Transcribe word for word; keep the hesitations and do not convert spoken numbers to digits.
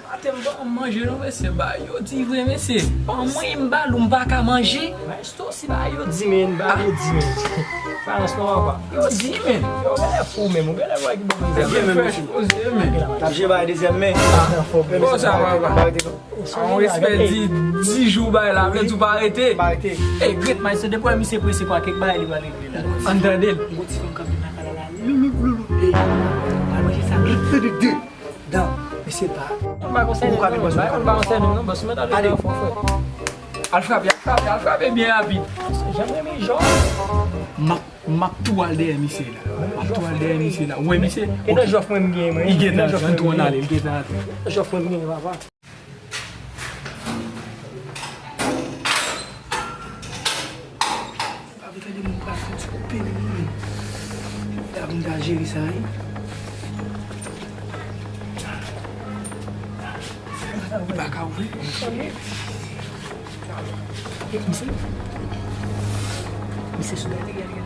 Maten m pa manje non, mesye, ba yo di vre, mesye. Ban mwen, m ba l ou m pa ka manje. Maestro, si ba yo di, men, ba yo di, men. Parans nou, papa. Yo di, men. Yo genlè fou menm, ou genlè wè ki bon. Ebyen, men, fresh poze, men. T ap jwe bay dezyèm men. Bon, sa va, va. An respè di dis jou bay la, vle di ou pa rete. Pa rete. Ey, great, maestro, depi misye prese kwa kèk bagay li pral regle la. Ann tande l. Gon ti fanm k ap vin lakay la la. Loulout, loulout. Ey, al manje sa. Loulout, loulout. Dan, mesye pa. Ou pa konsène nou, non, bòs, ou pa konsène nou, non, bòs, mwen tande nan fò, frè. Al frape, al frape, al frape byen rapid. Jan m renmen jòj. M ap, m ap tou al dèyè misye la. M ap tou al dèyè misye la. Ou wè misye? E nan jòf mwen m genyen, mwen. Li gentan antre, ann tou ann ale, li gentan antre. Jòf mwen m genyen, papa. Pa vle tande moun pral fè ti koupe li, wi. Dam ta jere sa, wi. Li pa ka ouvri. Misye, misye sou gade, gade, gade.